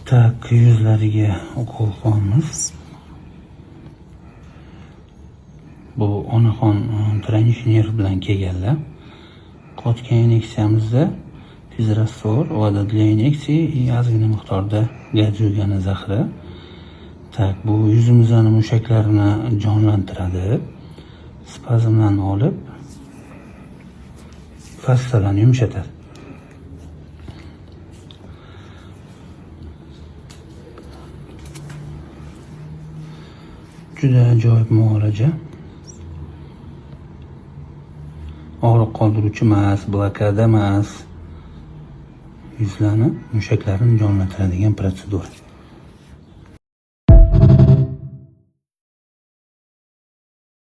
Так, yuzlariga ukol qilamiz. Bu onaxon тройничный nerv bilan kelganlar. Qotgan inyeksiyamizda физраствор, вода для инъекций и ozgina miqdorda гадюка ni zahri. Так, bu yuzimizni mushaklarini jonlantiradi. Spazmlarni olib, fassalarni yumshatadi. Juda ajoyib muolaja. Og'riq qoldiruvchi emas, blokada emas. Yuzlarni mushaklarini jonlantiradigan protsedura.